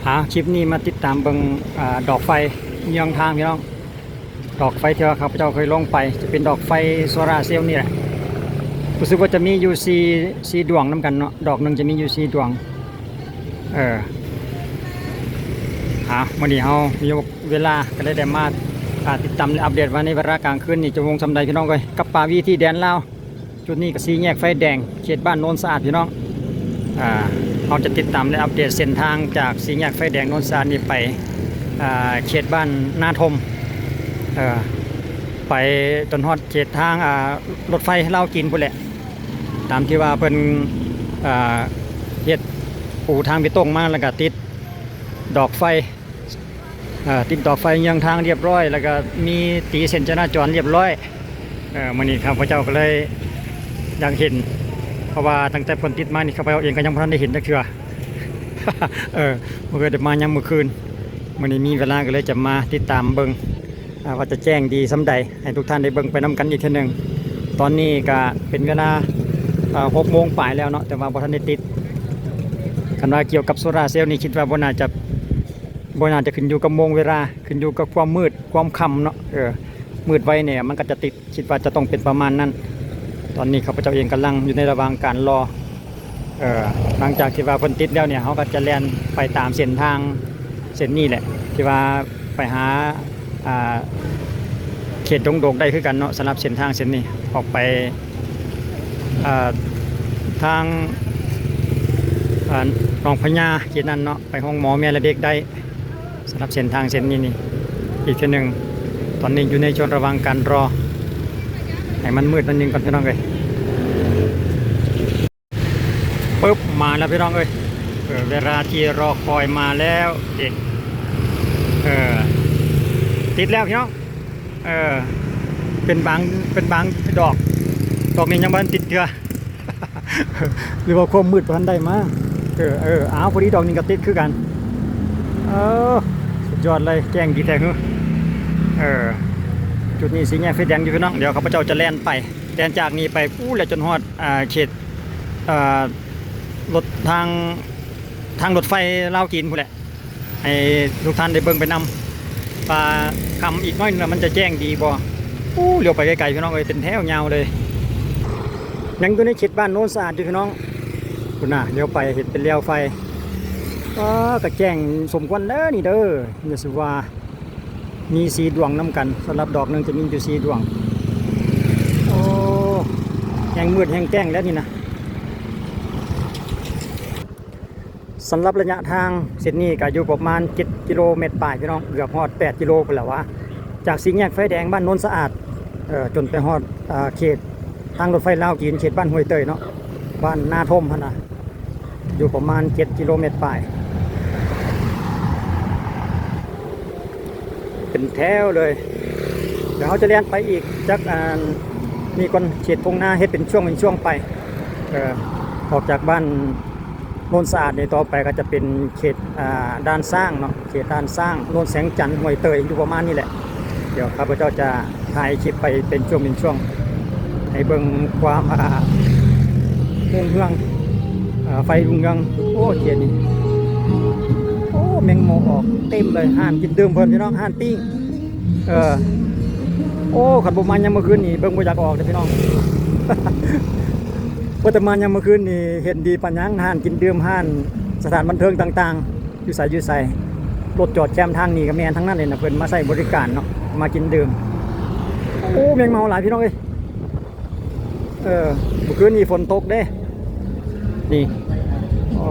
ອ່າ ຄລິບນີ້ມາຕິດຕາມເບິ່ງ ອ່າ ດອກໄຟເຍືອງທາງ ພີ່ນ້ອງ. ດອກໄຟທີ່ວ່າຂ້າພະເຈົ້າເຄີຍລົງໄປ ຈະເປັນດອກໄຟໂຊລາເຊວນີ້ແຫຼະ. ຮູ້ສຶກວ່າຈະມີຢູ່ສີ່ ສີ່ດວງນຳກັນເນາະ, ດອກໜຶ່ງຈະມີຢູ່ສີ່ດວງ. ເອີ ອ່າ ມື້ນີ້ເຮົາມີເວລາ ກໍເລີຍໄດ້ມາ ອ່າ ຕິດຕາມ ແລະ ອັບເດດວ່າໃນເວລາກາງຄືນນີ້ຈະໂມງສ່ຳໃດ ພີ່ນ້ອງເອີຍ, ກັບປ່າວີທີ່ແດນລາວ. ຈຸດນີ້ກໍສີ່ແຍກໄຟແດງ ເຂດບ້ານໂນນສະອາດ ພີ່ນ້ອງ. ອ່າ ເຮົາຈະຕິດຕາມ ແລະ ອັບເດດເສັ້ນທາງຈາກສີ່ແຍກໄຟແດງໂນນສະອາດນີ້ໄປ ອ່າ ເຂດບ້ານນາທົມ ເອີ ໄປຈົນຮອດເຂດທາງ ອ່າ ລົດໄຟລາວຈີນພຸ້ນແຫຼະ, ຕາມທີ່ວ່າເພິ່ນ ອ່າ ເຮັດປູທາງເບຕົງມາ ແລ້ວກໍຕິດດອກໄຟ ເອີ ຕິດດອກໄຟເຍືອງທາງຮຽບຮ້ອຍ ແລ້ວກໍມີຕີເສັ້ນຈະລາຈອນຮຽບຮ້ອຍ. ເອີ ມື້ນີ້ຂ້າພະເຈົ້າກໍເລີຍຢາກເຫັນ ເພາະວ່າຕັ້ງແຕ່ເພິ່ນຕິດມານີ້ ຂ້າພະເຈົ້າເອງກໍຍັງບໍ່ທັນໄດ້ເຫັນຈັກເທື່ອ. ເອີ ບໍ່ເຄີຍໄດ້ມາຍາມມື້ຄືນ, ມື້ນີ້ມີເວລາກໍເລີຍຈະມາຕິດຕາມເບິ່ງ ອ່າ ວ່າຈະແຈ້ງດີສ່ຳໃດ ໃຫ້ທຸກທ່ານໄດ້ເບິ່ງໄປນຳກັນອີກເທື່ອໜຶ່ງ. ຕອນນີ້ກະເປັນເວລາ ເອີ ຫົກໂມງປາຍແລ້ວເນາະ, ແຕ່ວ່າບໍ່ທັນໄດ້ຕິດ. ຄັນວ່າກ່ຽວກັບໂຊລາເຊວນີ້ ຄິດວ່າບໍ່ໜ້າຈະ ບໍ່ໜ້າຈະຂຶ້ນຢູ່ກັບໂມງເວລາ, ຂຶ້ນຢູ່ກັບຄວາມມືດຄວາມຄ່ຳເນາະ. ເອີ ມືດໄວແດ່ ມັນກໍຈະຕິດ, ຄິດວ່າຈະຕ້ອງເປັນປະມານນັ້ນ. ຕອນນີ້ຂ້າພະເຈົ້າເອງກຳລັງຢູ່ໃນລະຫວ່າງການລໍ ເອີ ຫຼັງຈາກທີ່ວ່າເພິ່ນຕິດແລ້ວນີ້ ເຮົາກໍຈະແລ່ນໄປຕາມເສັ້ນທາງເສັ້ນນີ້ແຫຼະ ທີ່ວ່າໄປຫາ ອ່າ ເຂດດົງໂດກໄດ້ຄືກັນເນາະ. ສຳລັບເສັ້ນທາງເສັ້ນນີ້ ອອກໄປ ອ່າ ທາງ ອ່າ ໜອງພະຍາ ເຂດນັ້ນເນາະ, ໄປໂຮງໝໍແມ່ແລະເດັກໄດ້. ສຳລັບເສັ້ນທາງເສັ້ນນີ້ນີ້ ອີກເທື່ອໜຶ່ງ, ຕອນນີ້ຢູ່ໃນຊ່ວງລະຫວ່າງການລໍ ໃຫ້ມັນມືດໜ້ອຍໜຶ່ງກ່ອນ ພີ່ນ້ອງເອີຍ. ປຶບ ມາແລ້ວ ພີ່ນ້ອງເອີຍ, ເອີ ເວລາທີ່ລໍຄອຍມາແລ້ວເດ. ເອີ ຕິດແລ້ວ ພີ່ນ້ອງ. ເອີ ເປັນບາງ ເປັນບາງດອກ, ດອກນີ້ຍັງບໍ່ທັນຕິດເທື່ອ. ຫຼືວ່າຄວາມມືດບໍ່ທັນໄດ້ມາ. ເອີ ເອີ ອ້າວ ພໍດີດອກນີ້ກໍຕິດຄືກັນ. ເອີ ສຸດຍອດເລີຍ, ແຈ້ງດີແທ້ຫື. ເອີ ຈຸດນີ້ສີ່ແຍກໄຟແດງຢູ່ ພີ່ນ້ອງ. ດຽວຂ້າພະເຈົ້າຈະແລ່ນໄປ ແລ່ນຈາກນີ້ໄປພຸ້ນແຫຼະ ຈົນຮອດ ອ່າ ເຂດ ອ່າ ລົດທາງ ທາງລົດໄຟລາວຈີນພຸ້ນແຫຼະ. ໃຫ້ທຸກທ່ານໄດ້ເບິ່ງໄປນຳ ວ່າຄ່ຳອີກໜ້ອຍໜຶ່ງແລ້ວມັນຈະແຈ້ງດີບໍ່. ໂອ້ ຫຼຽວໄປໄກໆ ພີ່ນ້ອງເອີຍ, ເປັນແຖວຍາວເລີຍ. ຍັງຢູ່ໃນເຂດບ້ານໂນນສະອາດຢູ່ ພີ່ນ້ອງ. ພຸ້ນນະ ຫຼຽວໄປເຫັນເປັນແລວໄຟ. ອ້າ ກະແຈ້ງສົມຄວນເດີນີ້ເດີ. ຢ່າຊິວ່າ ມີສີ່ດວງນຳກັນ, ສຳລັບດອກໜຶ່ງຈະມີຢູ່ສີ່ດວງ. ໂອ້ ແຮ່ງມືດແຮ່ງແຈ້ງແລ້ວນີ້ນະ. ສຳລັບໄລຍະທາງເສັ້ນນີ້ກໍຢູ່ປະມານເຈັດກິໂລແມັດປາຍ ພີ່ນ້ອງ, ເກືອບຮອດແປດກິໂລພຸ້ນແຫຼະຫວາ, ຈາກສີ່ແຍກໄຟແດງບ້ານໂນນສະອາດ ເອີ ຈົນໄປຮອດ ເອີ ເຂດທາງລົດໄຟລາວຈີນ ເຂດບ້ານຫ້ວຍເຕີຍເນາະ, ບ້ານນາທົມຫັ້ນນະ, ຢູ່ປະມານເຈັດກິໂລແມັດປາຍ. ເປັນແຖວເລີຍ. ດຽວເຮົາຈະແລ່ນໄປອີກຈັກ ອັນນີ້ກ່ອນ, ເຂດທົ່ງນາເຮັດເປັນຊ່ວງເປັນຊ່ວງໄປ. ເອີ ອອກຈາກບ້ານໂນນສະອາດນີ້ ຕໍ່ໄປກໍຈະເປັນເຂດ ອ່າ ດ່ານຊ້າງເນາະ, ເຂດດ່ານຊ້າງ, ໂນນແສງຈັນ, ຫ້ວຍເຕີຍ, ຢູ່ປະມານນີ້ແຫຼະ. ດຽວຂ້າພະເຈົ້າຈະ ຖ່າຍຄລິບໄປເປັນຊ່ວງເປັນຊ່ວງ ໃຫ້ເບິ່ງຄວາມ ອ່າ ຮຸ່ງເຮືອງ ອ່າ ໄຟຮຸ່ງເຮືອງ. ໂອ້ ເຂດນີ້ ໂອ້ ແມງເມົາອອກເຕັມເລີຍ. ຮ້ານກິນດື່ມເພິ່ນ ພີ່ນ້ອງ, ຮ້ານປີ້ງ. ເອີ ໂອ້ ຄັນບໍ່ມາຍາມມື້ຄືນນີ້ ເບິ່ງບໍ່ຢາກອອກເດ້ ພີ່ນ້ອງ. ວ່າແຕ່ມາຍາມມື້ຄືນນີ້ ເຫັນດີປານຫຍັງ, ຮ້ານກິນດື່ມ, ຮ້ານສະຖານບັນເທີງຕ່າງໆ ຢູ່ໃສຢູ່ໃສ. ລົດຈອດແຄມທາງນີ້ກໍແມ່ນທັງນັ້ນເລີຍນະ, ເພິ່ນມາໃຊ້ບໍລິການເນາະ, ມາກິນດື່ມ. ໂອ້ ແມງເມົາຫຼາຍ ພີ່ນ້ອງເອີຍ. ເອີ ມື້ຄືນນີ້ຝົນຕົກເດ້ ນີ້. ໂອ້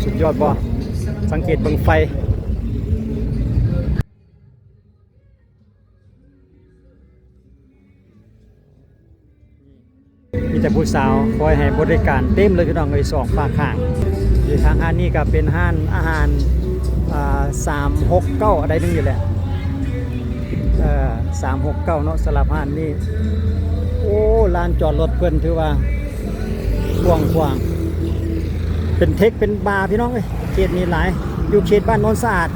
ສຸດຍອດບໍ່? ສັງເກດເບິ່ງໄຟ. ມີແຕ່ຜູ້ສາວຄອຍໃຫ້ບໍລິການເຕັມເລີຍ ພີ່ນ້ອງເອີຍ, ສອງຟາກຂ້າງ. ຢູ່ທາງຮ້ານນີ້ກໍເປັນຮ້ານອາຫານ ອ່າ ສາມຫົກເກົ້າ ໄດ້ໜຶ່ງຢູ່ແຫຼະ. ເອີ ສາມຫົກເກົ້າເນາະ ສຳລັບຮ້ານນີ້. ໂອ້ ລານຈອດລົດເພິ່ນຖືວ່າກວ້າງຂວາງ ເປັນເທັກເປັນບາ ພີ່ນ້ອງເອີຍ. ເຂດນີ້ຫຼາຍ ຢູ່ເຂດບ້ານໂນນສະອາດ.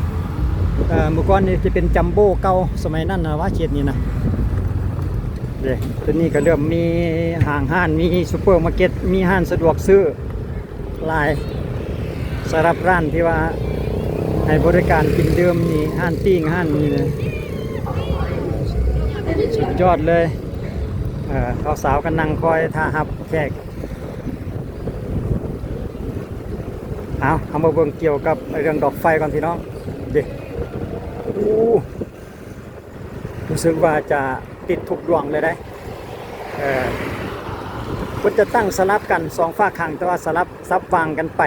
ເອີ ເມື່ອກ່ອນນີ້ຈະເປັນຈັມໂບ້ເກົ່າ ສະໄໝນັ້ນນະວ່າ ເຂດນີ້ນະ. ເດ້ ຕົວນີ້ກໍເລີ່ມມີຫ້າງຮ້ານ ມີຊຸບເປີມາເກັດ ມີຮ້ານສະດວກຊື້ຫຼາຍ ສຳລັບຮ້ານທີ່ວ່າໃນ ໃຫ້ບໍລິການກິນດື່ມນີ້ ຮ້ານປີ້ງຮ້ານນີ້ນະ ສຸດຍອດເລີຍ. ເອີ ສາວໆກໍນັ່ງຄອຍຖ້າຮັບແຂກ. ເອົາ ເຮົາມາເບິ່ງກ່ຽວກັບເລື່ອງດອກໄຟກ່ອນພີ່ນ້ອງ. ເດ້ ໂອ້ ຮູ້ສຶກວ່າຈະຕິດທຸກດວງເລີຍເດ້. ເອີ ເພິ່ນຈະຕັ້ງສະຫຼັບກັນສອງຝາກຂ້າງ ແຕ່ວ່າສະຫຼັບສັບຫວ່າງກັນໄປ.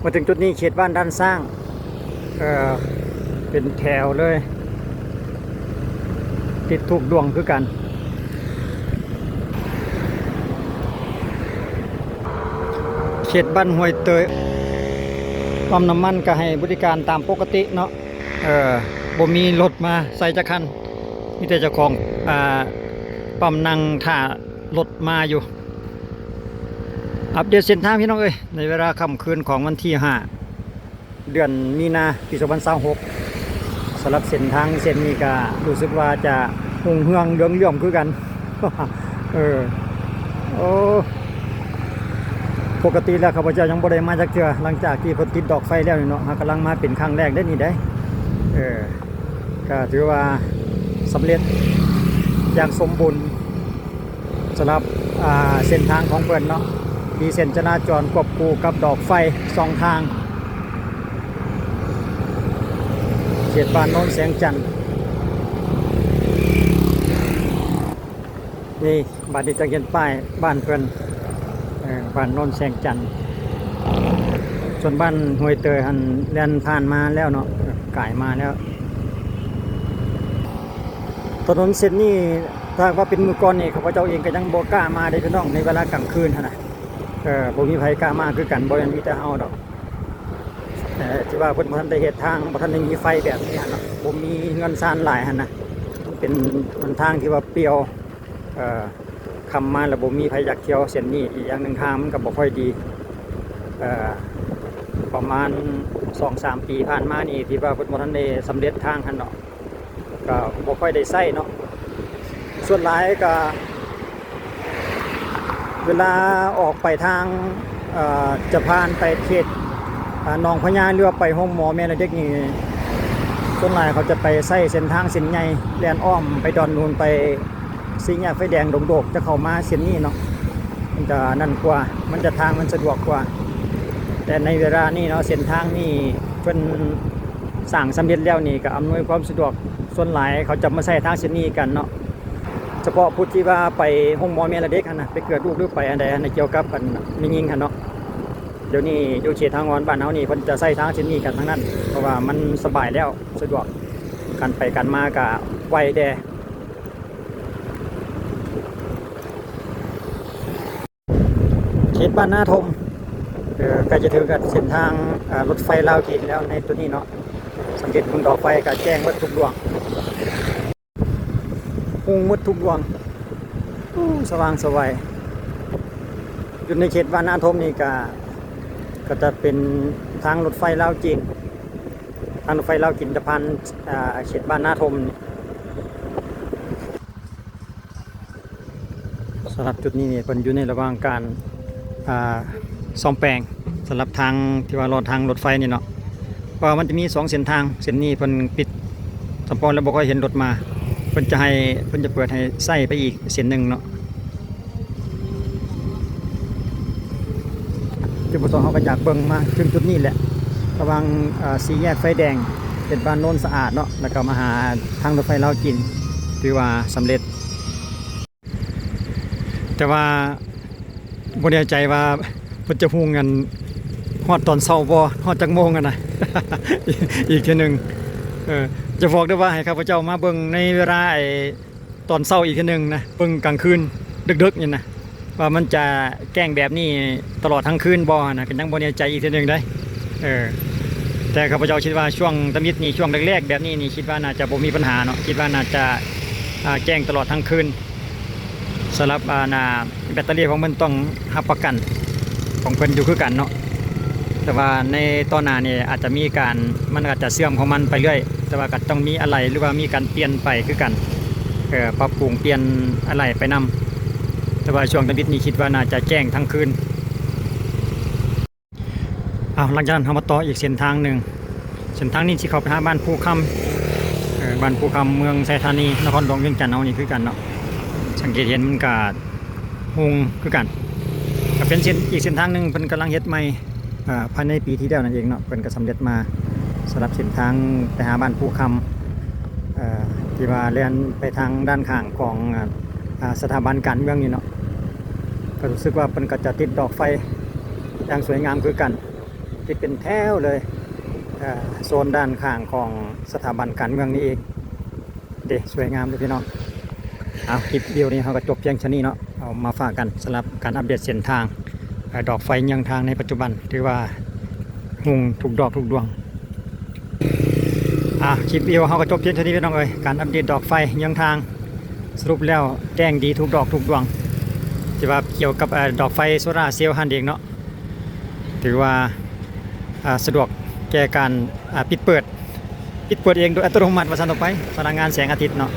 ມາເຖິງຈຸດນີ້ ເຂດບ້ານດ່ານຊ້າງ ເອີ ເປັນແຖວເລີຍ ຕິດທຸກດວງຄືກັນ. ເຂດບ້ານຫ້ວຍເຕີຍ ປ້ຳນ້ຳມັນກໍໃຫ້ບໍລິການຕາມປົກກະຕິເນາະ. ເອີ ບໍ່ມີລົດມາໃສ່ຈັກຄັນ ມີແຕ່ເຈົ້າຂອງ ອ່າ ປ້ຳນັ່ງຖ້າລົດມາຢູ່. ອັບເດດເສັ້ນທາງພີ່ນ້ອງເອີຍ ໃນເວລາຄ່ຳຄືນຂອງວັນທີຫ້າ ເດືອນມີນາ ປີສອງພັນຊາວຫົກ. ສຳລັບເສັ້ນທາງເສັ້ນນີ້ກໍຮູ້ສຶກວ່າຈະຮຸ່ງເຮືອງເຫຼືອງເຫຼື້ອມຄືກັນ. ເອີ ໂອ້ ປົກກະຕິແລ້ວຂ້າພະເຈົ້າຍັງບໍ່ໄດ້ມາຈັກເທື່ອ ຫຼັງຈາກທີ່ເພິ່ນຕິດດອກໄຟແລ້ວນີ້ເນາະ. ເຮົາກຳລັງມາເປັນຄັ້ງແລກເດ້ນີ້ເດ້. ເອີ ກໍຖືວ່າສຳເລັດຢ່າງສົມບູນ ສຳລັບ ອ່າ ເສັ້ນທາງຂອງເພິ່ນເນາະ. ມີເສັ້ນຈະລາຈອນຄວບຄູ່ກັບດອກໄຟສອງທາງ ເຂດບ້ານໂນນແສງຈັນ. ນີ້ ບາດນີ້ຈະເຫັນປ້າຍບ້ານເພິ່ນ ເອີ ບ້ານໂນນແສງຈັນ. ສ່ວນບ້ານຫ້ວຍເຕີຍຫັ້ນແລ່ນຜ່ານມາແລ້ວເນາະ ກາຍມາແລ້ວ. ຖະໜົນເສັ້ນນີ້ ຖ້າຫາກວ່າເປັນມື້ກ່ອນນີ້ ຂ້າພະເຈົ້າເອງກໍຍັງບໍ່ກ້າມາເດ້ພີ່ນ້ອງ ໃນເວລາກາງຄືນຫັ້ນນະ. ເອີ ບໍ່ມີໃຜກ້າມາຄືກັນ ບໍ່ແມ່ນມີແຕ່ເຮົາດອກ. ເອີ ທີ່ວ່າເພິ່ນບໍ່ທັນໄດ້ເຮັດທາງ ບໍ່ທັນໄດ້ມີໄຟແບບນີ້ຫັ້ນເນາະ ບໍ່ມີເຮືອນຊານຫຼາຍຫັ້ນນະ ເປັນຫົນທາງທີ່ວ່າປ່ຽວ. ເອີ ຄ່ຳມາແລ້ວບໍ່ມີໃຜຢາກທ່ຽວເສັ້ນນີ້. ອີກຢ່າງໜຶ່ງ ທາງມັນກໍບໍ່ຄ່ອຍດີ. ເອີ ປະມານສອງສາມປີຜ່ານມານີ້ ທີ່ວ່າເພິ່ນບໍ່ທັນໄດ້ສຳເລັດທາງຫັ້ນເນາະ ກໍບໍ່ຄ່ອຍໄດ້ໃຊ້ເນາະ. ສ່ວນຫຼາຍກໍເວລາອອກໄປທາງ ເອີ ຈະຜ່ານໄປເຂດ ອາ ໜອງພະຍາ ຫຼືວ່າໄປໂຮງໝໍແມ່ແລະເດັກນີ້ ສ່ວນຫຼາຍເຂົາຈະໄປໃຊ້ເສັ້ນທາງເສັ້ນໃຫຍ່ ແລ່ນອ້ອມໄປດອນນູນ ໄປສີ່ແຍກໄຟແດງດົງໂດກ ຈະເຂົ້າມາເສັ້ນນີ້ເນາະ. ມັນຈະນັ້ນກວ່າ ມັນຈະ ທາງມັນສະດວກກວ່າ. ແຕ່ໃນເວລານີ້ເນາະ ເສັ້ນທາງນີ້ເພິ່ນສ້າງສຳເລັດແລ້ວນີ້ ກໍອຳນວຍຄວາມສະດວກ. ສ່ວນຫຼາຍເຂົາຈະມາໃຊ້ທາງເສັ້ນນີ້ກັນເນາະ ສະເພາະຜູ້ທີ່ວ່າໄປໂຮງໝໍແມ່ແລະເດັກຫັ້ນນະ ໄປເກີດລູກ ຫຼືໄປອັນໃດຫັ້ນນະ ກ່ຽວກັບອັນແມ່ຍິງຫັ້ນເນາະ. ດຽວນີ້ຢູ່ເຂດທາງອ່ອນບ້ານເຮົານີ້ ເພິ່ນຈະໃຊ້ທາງເສັ້ນນີ້ກັນທັງນັ້ນ ເພາະວ່າມັນສະບາຍແລ້ວ ສະດວກ ການໄປການມາກະໄວແດ່. ເຂດບ້ານນາທົມ ເອີ ໃກ້ຈະເຖິງກັບເສັ້ນທາງ ເອີ ລົດໄຟລາວຈີນແລ້ວໃນໂຕນີ້ເນາະ. ສັງເກດເບິ່ງດອກໄຟກໍແຈ້ງໝົດທຸກດວງ ຮຸ່ງໝົດທຸກດວງ. ໂອ້ ສະຫວ່າງສະໄຫວ. ຢູ່ໃນເຂດບ້ານນາທົມນີ້ກໍ ກໍຈະເປັນທາງລົດໄຟລາວຈີນ ທາງລົດໄຟລາວຈີນຈະຜ່ານ ເອີ ເຂດບ້ານນາທົມນີ້. ສຳລັບຈຸດນີ້ນີ້ ເພິ່ນຢູ່ໃນລະຫວ່າງການ ອ່າ ສ້ອມແປງ ສຳລັບທາງທີ່ວ່າລອດທາງລົດໄຟນີ້ເນາະ ເພາະວ່າມັນຈະມີສອງເສັ້ນທາງ. ເສັ້ນນີ້ເພິ່ນປິດສຳປອງແລ້ວ ບໍ່ຄ່ອຍເຫັນລົດມາ ເພິ່ນຈະໃຫ້ ເພິ່ນຈະເປີດໃຫ້ໃຊ້ໄປອີກເສັ້ນໜຶ່ງເນາະ. ຈຸດປະສົງເຮົາກໍຢາກເບິ່ງມາເຖິງຈຸດນີ້ແຫຼະ ລະຫວ່າງ ເອີ ສີ່ແຍກໄຟແດງ ເຂດບ້ານໂນນສະອາດເນາະ ແລ້ວກໍມາຫາທາງລົດໄຟລາວຈີນ ຖືວ່າສຳເລັດ. ແຕ່ວ່າບໍ່ແນ່ໃຈວ່າເພິ່ນຈະຮຸ່ງອັນຮອດຕອນເຊົ້າບໍ່ ຮອດຈັກໂມງຫັ້ນນະ ອີກເທື່ອໜຶ່ງ. ເອີ ຈະບອກໄດ້ວ່າໃຫ້ຂ້າພະເຈົ້າມາເບິ່ງໃນເວລາ ໄອ້ ຕອນເຊົ້າອີກເທື່ອໜຶ່ງນະ ເບິ່ງກາງຄືນເດິກໆນີ້ນະ ວ່າມັນຈະແຈ້ງແບບນີ້ຕະຫຼອດທັງຄືນບໍ່ນະ ກໍຍັງບໍ່ແນ່ໃຈອີກເທື່ອໜຶ່ງເດ້. ເອີ ແຕ່ຂ້າພະເຈົ້າຄິດວ່າຊ່ວງທຳອິດນີ້ ຊ່ວງແລກໆແບບນີ້ນີ້ ຄິດວ່າໜ້າຈະບໍ່ມີບັນຫາເນາະ ຄິດວ່າໜ້າຈະ ອ່າ ແຈ້ງຕະຫຼອດທັງຄືນ. ສຳລັບ ອ່າ ໜ້າ ແບັດເຕີຣີຂອງເພິ່ນຕ້ອງຮັບປະກັນຂອງເພິ່ນຢູ່ຄືກັນເນາະ ແຕ່ວ່າໃນຕໍ່ໜ້ານີ້ອາດຈະມີການ ມັນອາດຈະເສື່ອມຂອງມັນໄປເລື້ອຍ ແຕ່ວ່າກໍຕ້ອງມີອາໄຫຼ່ ຫຼືວ່າມີການປ່ຽນໄປຄືກັນ ເອີ ປັບປຸງປ່ຽນອາໄຫຼ່ໄປນຳ. ແຕ່ວ່າຊ່ວງທຳອິດນີ້ຄິດວ່າໜ້າຈະແຈ້ງທັງຄືນ. ອ້າວ ຫຼັງຈາກນັ້ນເຮົາມາຕໍ່ອີກເສັ້ນທາງໜຶ່ງ. ເສັ້ນທາງນີ້ຊິເຂົ້າໄປຫາບ້ານພູຄຳ ເອີ ບ້ານພູຄຳ ເມືອງໄຊທານີ ນະຄອນຫຼວງວຽງຈັນເຮົານີ້ຄືກັນເນາະ. ສັງເກດເຫັນມັນກະຮຸ່ງຄືກັນ ກະເປັນເສັ້ນ ອີກເສັ້ນທາງໜຶ່ງເພິ່ນກຳລັງເຮັດໃໝ່ ເອີ ພາຍໃນປີທີ່ແລ້ວນັ້ນເອງເນາະ ເພິ່ນກະສຳເລັດມາ ສຳລັບເສັ້ນທາງໄປຫາບ້ານພູຄຳ ເອີ ທີ່ວ່າແລ່ນໄປທາງດ້ານຂ້າງຂອງ ອາ ສະຖາບັນການເມືອງນີ້ເນາະ. ກະຮູ້ສຶກວ່າເພິ່ນກະຈະຕິດດອກໄຟຢ່າງສວຍງາມຄືກັນ ຕິດເປັນແຖວເລີຍ ເອີ ໂຊນດ້ານຂ້າງຂອງສະຖາບັນການເມືອງນີ້ເອງເດ້. ສວຍງາມເດ້ພີ່ນ້ອງ. ເອົາ ຄລິບວິດີໂອນີ້ເຮົາກະຈົບພຽງເທົ່ານີ້ເນາະ ເອົາມາຝາກກັນສຳລັບການອັບເດດເສັ້ນທາງ ເອີ ດອກໄຟເຍືອງທາງໃນປັດຈຸບັນ ຖືວ່າຮຸ່ງທຸກດອກທຸກດວງ. ອ່າ ຄລິບວິດີໂອເຮົາກະຈົບພຽງເທົ່ານີ້ພີ່ນ້ອງເອີຍ ການອັບເດດດອກໄຟເຍືອງທາງ ສະຫຼຸບແລ້ວແຈ້ງດີທຸກດອກທຸກດວງ ທີ່ວ່າກ່ຽວກັບ ເອີ ດອກໄຟໂຊລາເຊວຫັ້ນເອງເນາະ. ຖືວ່າ ອາ ສະດວກແກ່ການ ອາ ປິດເປີດ ປິດເປີດເອງໂດຍອັດຕະໂນມັດວ່າຊັ້ນອອກໄປ ພະລັງງານແສງອາທິດເນາະ.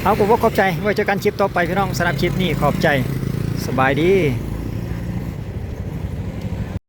ເຮົາກະຂໍຂອບໃຈ ໄວ້ເຈີກັນຄລິບຕໍ່ໄປພີ່ນ້ອງ. ສຳລັບຄລິບນີ້ຂອບໃຈ ສະບາຍດີ.